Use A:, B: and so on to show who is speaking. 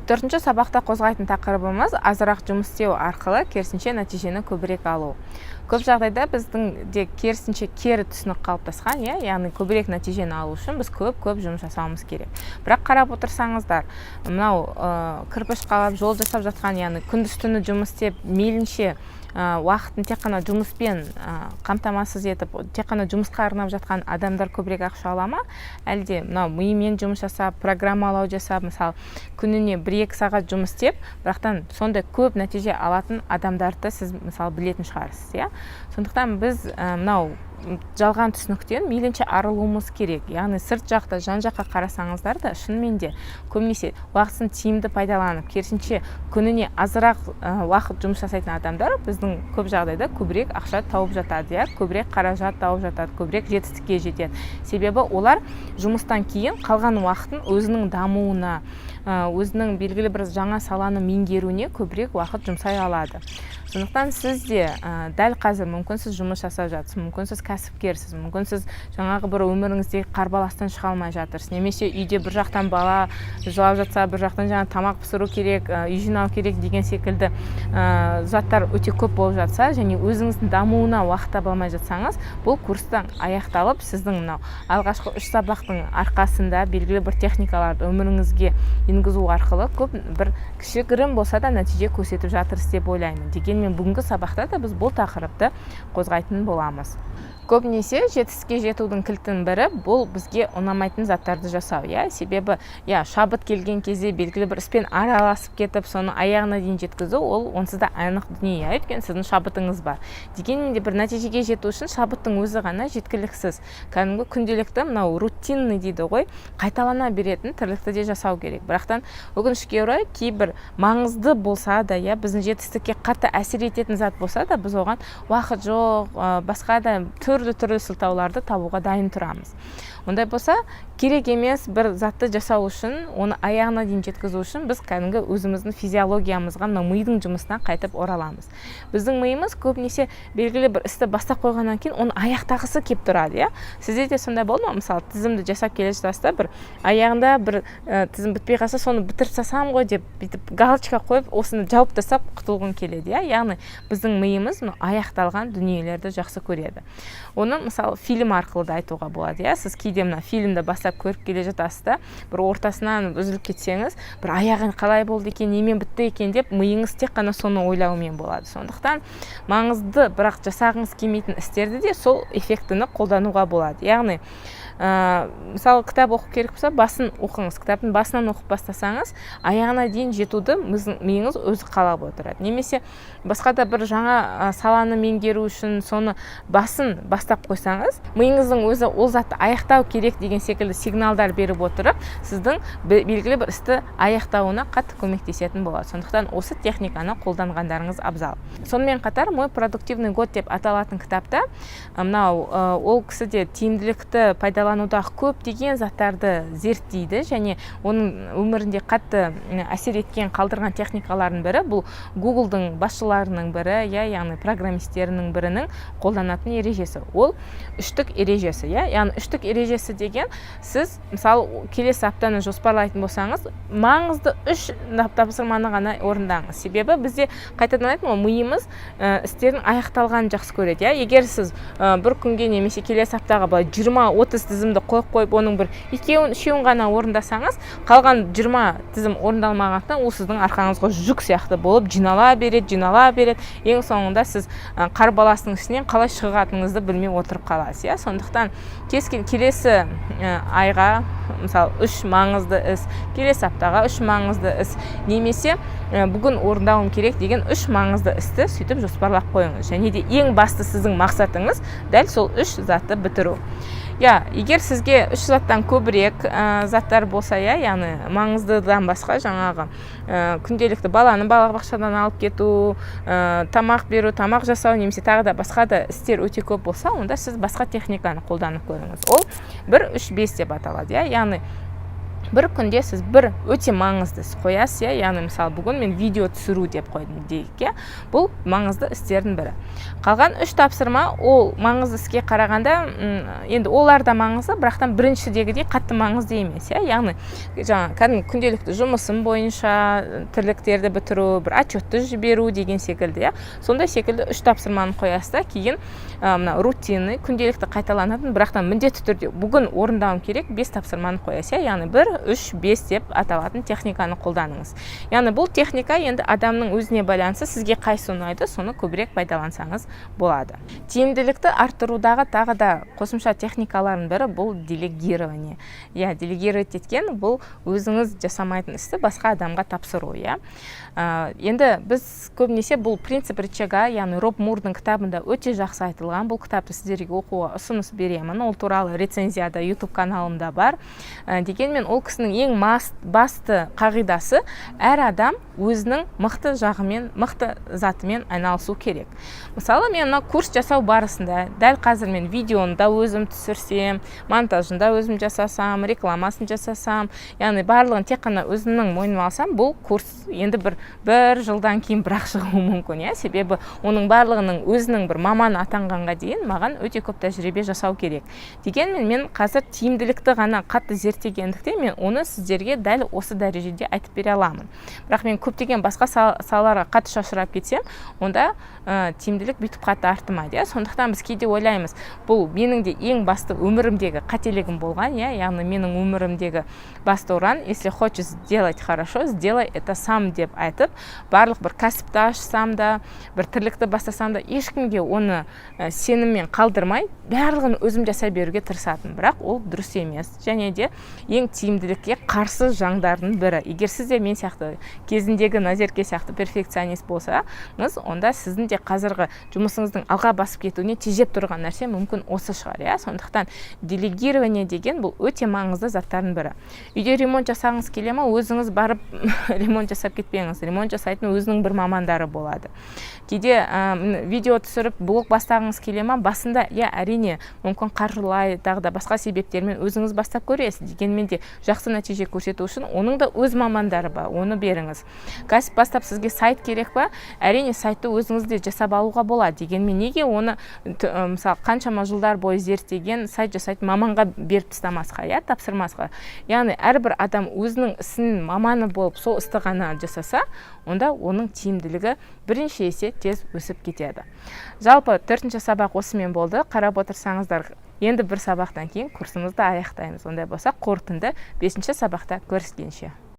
A: Төртінші сабақта қозғайтын тақырыбымыз: азырақ жұмыс істеу арқылы керісінше нәтижені көбірек алу. Көп жағдайда біздің де керісінше кері түсінік қалыптасқан, иә, яғни көбірек нәтижені алу үшін біз көп көп жұмыс жасауымыз керек. Бірақ қарап отырсаңыздар, мынау кірпіш қалап, жол жасап жатқан, яғни күндіз түні жұмыс істеп, мейлінше уақытын тек қана жұмыспен қамтамасыз етіп, тек қана жұмысқа арнап жатқан адамдар көбірек ақша ала ма, әлде мынау миымен жұмыс жасап, программалау жасап, мысалы, күніне 1-2 сағат жұмыс істеп, бірақтан сондай көп нәтиже алатын адамдарды сіз, мысалы, білетін шығарсыз, иә? Сондықтан біз мынау жалған түсініктен мейлінше арылуымыз керек. Яғни сырт жақта, жан жаққа қарасаңыздар да, шынымен де көбінесе уақытын тиімді пайдаланып, керісінше күніне азырақ уақыт жұмыс жасайтын адамдар біздің көп жағдайда көбірек ақша тауып жатады, иә, көбірек қаражат тауып жатады, көбірек жетістікке жетеді. Себебі олар жұмыстан кейін қалған уақытын өзінің дамуына, өзінің белгілі бір жаңа саланы меңгеруіне көбірек уақыт жұмсай алады. Сондықтан сіз де дәл қазір мүмкін сіз жұмыс жасап жатырсыз, мүмкін сіз кәсіпкерсіз, мүмкін сіз жаңағы бір өміріңіздегі қарбаластан шыға алмай жатырсыз немесе үйде бір жақтан бала жылап жатса, бір жақтан жаңа тамақ пісіру керек, үй жинау керек деген секілді заттар өте көп болып жатса және өзіңіздің дамуына уақыт таба алмай жатсаңыз, бұл курстан аяқталып, сіздің мынау алғашқы үш сабақтың арқасында белгілі бір техникаларды өміріңізге енгізу арқылы көп бір кішігірім болса да нәтиже көрсетіп жатырсыз деп ойлаймын. Дегенмен бүгінгі сабақта да біз бұл тақырыпты қозғайтын боламыз. Көбінесе жетістікке жетудің кілтінің бірі — бұл бізге ұнамайтын заттарды жасау, иә. Себебі, иә, шабыт келген кезде белгілі бір іспен араласып кетіп, соны аяғына дейін жеткізу — ол онсыз да анық дүние, иә, өйткені сіздің шабытыңыз бар. Дегенмен де бір нәтижеге жету үшін шабыттың өзі ғана жеткіліксіз. Кәдімгі күнделікті мынау рутинный дейді ғой, қайталана беретін тірлікті де жасау керек. Бірақтан, өкінішке орай, кейбір маңызды болса да, иә, біздің жетістікке қатты әсер ететін зат болса да, біз оған уақыт жоқ, басқа да түрлі түрлі сылтауларды табуға дайын тұрамыз. Ондай болса, керек емес бір затты жасау үшін, оны аяғына дейін жеткізу үшін біз кәдімгі өзіміздің физиологиямызға, мынау мидың жұмысына қайтып ораламыз. Біздің миымыз көбінесе белгілі бір істі бастап қойғаннан кейін оны аяқтағысы келіп тұрады, иә. Сізде де сондай болды ма? Мысалы, тізімді жасап келе жатасыз да, бір аяғында бір тізім бітпей қалса, соны бітіріп тастасам ғой деп, бүйтіп галочка қойып, осыны жауып тастап құтылғың келеді, иә. Яғни біздің миымыз мынау аяқталған дүниелерді жақсы көреді. Оны, мысалы, фильм арқылы да айтуға болады, иә. Сіз кейде мына фильмді бастап көріп келе жатасыз да, бір ортасынан үзіліп кетсеңіз, бір аяғы қалай болды екен, немен бітті екен деп миыңыз тек қана соны ойлаумен болады. Сондықтан маңызды, бірақ жасағыңыз келмейтін істерді де сол эффектіні қолдануға болады. Яғни мысалы, кітап оқу керек болса, басын оқыңыз. Кітаптың басынан оқып бастасаңыз, аяғына дейін жетуді біздің миыңыз өзі қалап отырады. Немесе басқа да бір жаңа саланы меңгеру үшін соны басын бастап қойсаңыз, миыңыздың өзі ол затты аяқтау керек деген секілді сигналдар беріп отырып, сіздің белгілі бір істі аяқтауына қатты көмектесетін болады. Сондықтан осы техниканы қолданғандарыңыз абзал. Сонымен қатар «Мой продуктивный год» деп аталатын кітапта мынау ол кісі де тиімділікті пайдаланудағы көптеген заттарды зерттейді және оның өмірінде қатты әсер еткен, қалдырған техникалардың бірі — бұл Гуглдың басшыларының бірі, иә, яғни программистерінің бірінің қолданатын ережесі. Ол үштік ережесі, иә. Яғни үштік ережесі деген — сіз, мысалы, келесі аптаны жоспарлайтын болсаңыз, маңызды үш тапсырманы ғана орындаңыз. Себебі бізде, қайтадан айттым ғой, миымыз істердің аяқталғанын жақсы көреді, иә. Егер сіз бір күнге немесе келесі аптаға былай 20-30 тізімді қойып қойып, оның бір екеуін, үшеуін ғана орындасаңыз, қалған 20 тізім орындалмағандықтан, ол сіздің арқаңызға жүк сияқты болып жинала береді, жинала береді. Ең соңында сіз қарбаластың ішінен қалай шығатыныңызды білмей отырып қаласыз, иә. Сондықтан кез келесі айға, мысалы, үш маңызды іс, келесі аптаға үш маңызды іс немесе бүгін орындауым керек деген үш маңызды істі сөйтіп жоспарлап қойыңыз. Және де ең басты сіздің мақсатыңыз — дәл сол үш затты бітіру, иә. Егер сізге үш заттан көбірек заттар болса, иә, яғни маңыздыдан басқа жаңағы күнделікті баланы балабақшадан алып кету, тамақ беру, тамақ жасау немесе тағы да басқа да істер өте көп болса, онда сіз басқа техниканы қолданып көріңіз. Ол 1-3-5 деп аталады, иә. Яғни Бір күнде сіз бір өте маңызды іс қоясыз, иә. Яғни, мысалы, бүгін мен видео түсіру деп қойдым дейік, иә. Бұл маңызды істердің бірі. Қалған үш тапсырма ол маңызды іске қарағанда, енді олар да маңызды, бірақтан біріншідегідей қатты маңызды емес, иә. Яғни жаңағы кәдімгі күнделікті жұмысым бойынша тірліктерді бітіру, бір отчетты жіберу деген секілді, иә. Сондай секілді үш тапсырманы қоясыз да, кейін мына рутинный, күнделікті қайталанатын, бірақтан міндетті түрде бүгін орындауым керек бес тапсырманы қоясыз, иә. Яғни 1, 3, 5 деп аталатын техниканы қолданыңыз. Яғни бұл техника енді адамның өзіне байланысты, сізге қайсысы ұнайды, соны көбірек пайдалансаңыз болады. Тиімділікті арттырудағы тағы да қосымша техникалардың бірі бұл делегирование, иә. Делегировать еткен бұл өзіңіз жасамайтын істі басқа адамға тапсыру, иә. Енді біз көбінесе бұл «Принцип рычага», яғни Роб Мурдың кітабында өте жақсы айтылған. Бұл кітапты сіздерге оқуға ұсыныс беремін, ол туралы рецензияда YouTube каналымда бар. Дегенмен ол кісінің ең басты қағидасы: әр адам өзінің мықты жағымен, мықты затымен айналысу керек. Мысалы, мен мына курс жасау барысында дәл қазір мен видеоны да өзім түсірсем, монтажын да өзім жасасам, рекламасын жасасам, яғни барлығын тек қана өзімнің мойныма алсам, бұл курс енді бір жылдан кейін бірақ шығуы мүмкін, иә. Себебі оның барлығының өзінің бір маман атанғанға дейін маған өте көп тәжірибе жасау керек. Дегенмен мен қазір тиімділікті ғана қатты зерттегендіктен, мен оны сіздерге дәл осы дәрежеде айтып бере аламын. Бірақ мен көптеген басқа салаларға қатты шашырап кетсем, онда тиімділік бүйтіп қатты артымайды, иә. Сондықтан біз кейде ойлаймыз, бұл менің де ең басты өмірімдегі қателігім болған, иә. Яғни менің өмірімдегі басты ұран: «Если хочешь сделать хорошо, сделай это сам» деп айтып, барлық бір кәсіпті ашсам да, бір тірлікті бастасам да, ешкімге оны сеніммен қалдырмай, барлығын өзім жасай беруге тырысатынмын. Бірақ ол дұрыс емес және де ең тиімділікке қарсы заңдардың бірі. Егер сіз де мен сияқты, кезіндегі Назерке сияқты перфекционист болсаңыз, онда сіздің де қазіргі жұмысыңыздың алға басып кетуіне тежеп тұрған нәрсе мүмкін осы шығар, иә. Сондықтан делегирование деген бұл өте маңызды заттардың бірі. Үйде ремонт жасағыңыз келе ма? Өзіңіз барып ремонт жасап кетпеңіз, ремонт жасайтын өзінің бір мамандары болады. Кейде видео түсіріп, блог бастағыңыз келе ма? Басында, иә, әрине, мүмкін қаржылай, тағы да басқа себептермен өзіңіз бастап көресіз. Дегенмен де жақсы нәтиже көрсету үшін оның да өз мамандары бар, оны беріңіз. Кәсіп бастап, сізге сайт керек па? Әрине, сайтты өзіңіз де жасап алуға болады. Дегенмен неге оны, мысалы, қаншама жылдар бойы зерттеген, сайт жасайтын маманға беріп тастамасқа, иә, тапсырмасқа? Яғни әрбір адам өзінің ісінің маманы болып, сол істі ғана жасаса, онда оның тиімділігі бірнеше есе тез өсіп кетеді. Жалпы, төртінші сабақ осымен болды. Қарап отырсаңыздар, енді бір сабақтан кейін курсымызды аяқтаймыз. Ондай болса, қорытынды бесінші сабақта көріскенше!